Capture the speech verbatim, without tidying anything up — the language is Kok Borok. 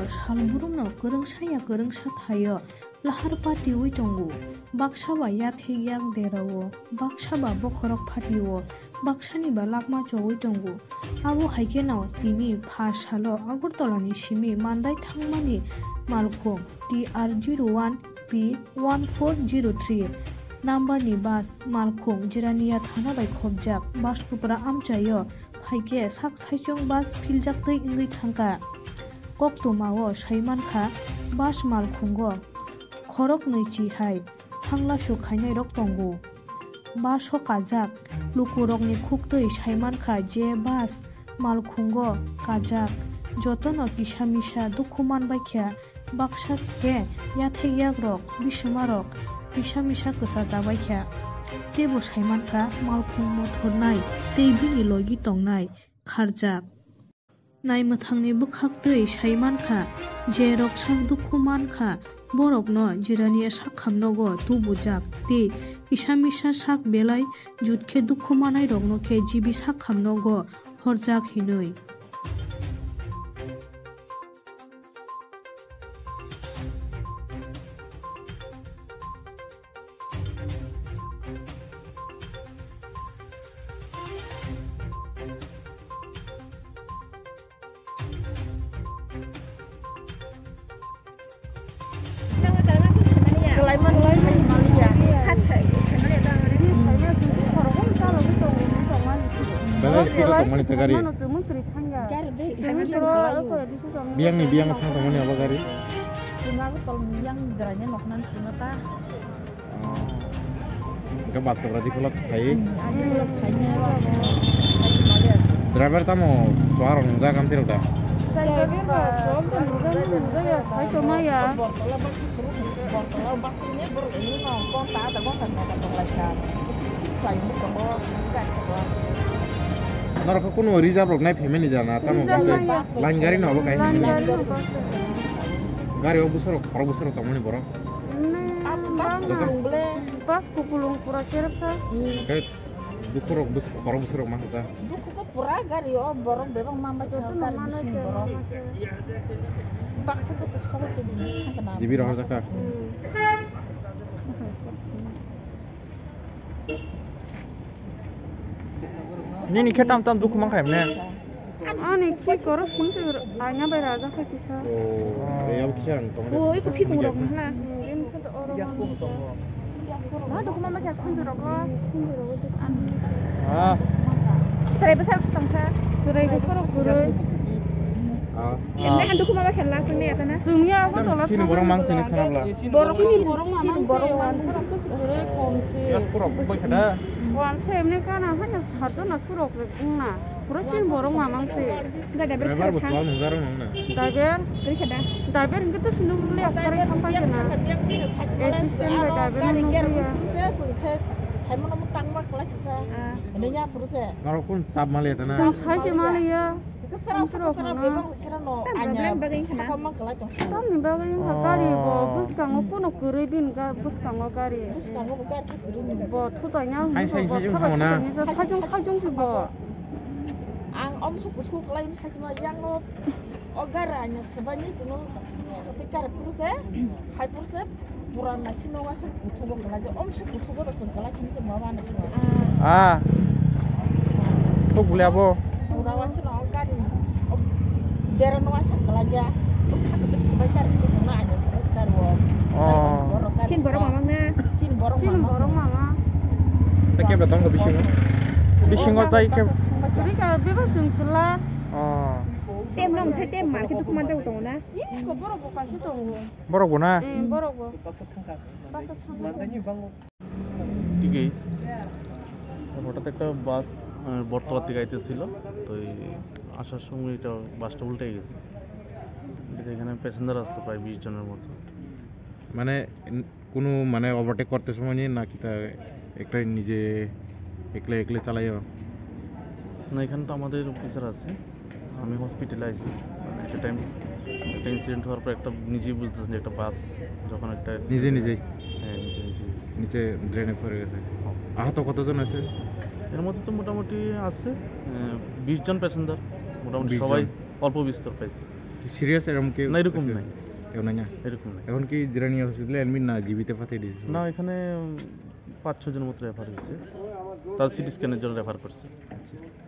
Salbrumno kwrwngsa ya kwrwngsa thaio lahar patiwi tongo. Baksa ba yathek yak derao, baksa ba bokhorok phatio, baksani ba lakma chowi tongo. Abo hai kheno tini pha salo Agartala ni simi Mandai thangmani malkhung T R zero one P one four zero three number ni bus malkhung Jirania thana bai khopjak. Bus kupra amchaio phaikhe sak saichung bus philjak twi wngwi thangkha. Koktwmao saimankha bus malkhungo khoroknwi chi hai thanglasuk khainairok tongo. Bus o kajak lukurokni khuktwi saimankha je bus malkhungo kajak jotono kisa misa dukhu manbaikha. Baksa khe yathek yakrok, bisumarok kisa misa kwchajabaikha. Teibo saimankha malkhung mothornai tei bini logi tongnai kharjak. Naimwthangni bwkhaktwi saimankha, je rok sak dukhu mankha, borokno Jirania sak khamnogo tubujak tei kisa misa sak belai jutkhe dukhu manairokno khe jibi sak khamnogo horjak hinwi. Belai speed o tongmani se gari. Biyangni biyang thang tongmani abo gari. Hingke bus kopra di kolok khai. Driver tamo chuwar rok nungjak amtwi rok da. Norok khe kunu reserve rok nai phaimani jana tamo line gari no obo kai phaimani. Gari o bwsarok khorok bwsarok tongmani borok. Bus kupulung pura cherepsa. Dukhorok bwsarok khorok bwsarok ma kasa. Dukhu ko pura gari o borok bebak mamba joto no gari mano bising borok. Baksa ko to sobo ke di. Jibi rohor jaka. Nini khe tam tam dukhu mankha emne. Ani khi koro sung se aina bai raja kha kisa. Oh, ya kisa ang tong. Oh, iko phikung rok na. Ma dukhu mama kya sung rok. Ah. Serai besar tong sa. Serai besar rok guru. Ah. Emne han dukhu mama kya la sung ne atana. Sung ya ko tola. Sini borok mang sini khana bla. Borok sini borok mang. Sini borok mang. Serai kom se. Ya pura bai khada. Wan se emne kana hanya satu na surok rek na. Pura sin borok mamang se. Driver bo thang. Driver. Driver hingke to sinduk le akari khampai kena. Assistant bai driver no nukliya. Norok kun sab maliya tana. Jang sai se maliya. Sero no. Bagwi khana. Tamni bagwi wngkha gari bo bwskango kuno kwrwi bini ga-, bwskango gari. Bo thutai nya. Hai sai sai jung thango na. Sai jung sai jung se bo. Ang omsu kuthuk lai sakno yango o gara anya sebaini chino sakati kar purse hai purse pura nachi no wasu kuthuk kala je omsu kuthuk do sengkala kini se mama na sino. Ah. Thuk bole abo. Pura wasu no gari dera no wasu kala ja. Sakati sebai kar purse na anya sebai kar wo. Oh. Chin borok mamang na. Chin borok mamang. Chin borok mamang. Tei kebra tongo bisingo? Bisingo tei kebra? Kwrwi ka bebak chwng se last. Oh. Tem no msai tem market duk manjak tongo na? Iko borok bo kaisa tongo. Borok bo na? Eh, borok bo. Baksa thangka. Baksa thangka. ঠিকই হঠাৎ একটা বাস, আহ, বটতলা থেকে আইতেছিল, তো এই আসার সময় এটা বাসটা উল্টে গেছে। এটা এখানে প্যাসেঞ্জার আসতো প্রায় বিশ জনের মতো। মানে কোনো মানে ওভারটেক করতে সময় নিয়ে না কিতা একটা নিজে একলা একলা চালাইও? না, এখানে তো আমাদের অফিসার আছে, আমি হসপিটালে আইছি। মানে একটা টাইম, একটা ইনসিডেন্ট হওয়ার পর একটা নিজেই বুঝতেছেন যে একটা বাস যখন একটা নিজে নিজেই? হ্যাঁ, নিজে নিজেই। নিচে ড্রেনে পড়ে গেছে। হ্যাঁ। আহত কতজন আছে? এর মধ্যে তো মোটামুটি আছে, আহ, বিশ জন প্যাসেঞ্জার, মোটামুটি বিশ জন। সবাই অল্প বিস্তর পাইছে। সিরিয়াস এরকম কেউ? না, এরকম নাই। কেউ নাই না? এরকম নাই। এখন কি জিরানি হসপিটালে অ্যাডমিট না জিবিতে পাঠিয়ে দিয়েছে? না, এখানে, উম, পাঁচ ছয় জনের মতো রেফার হয়েছে, তার সিটি স্ক্যানের জন্য রেফার করছে। আচ্ছা।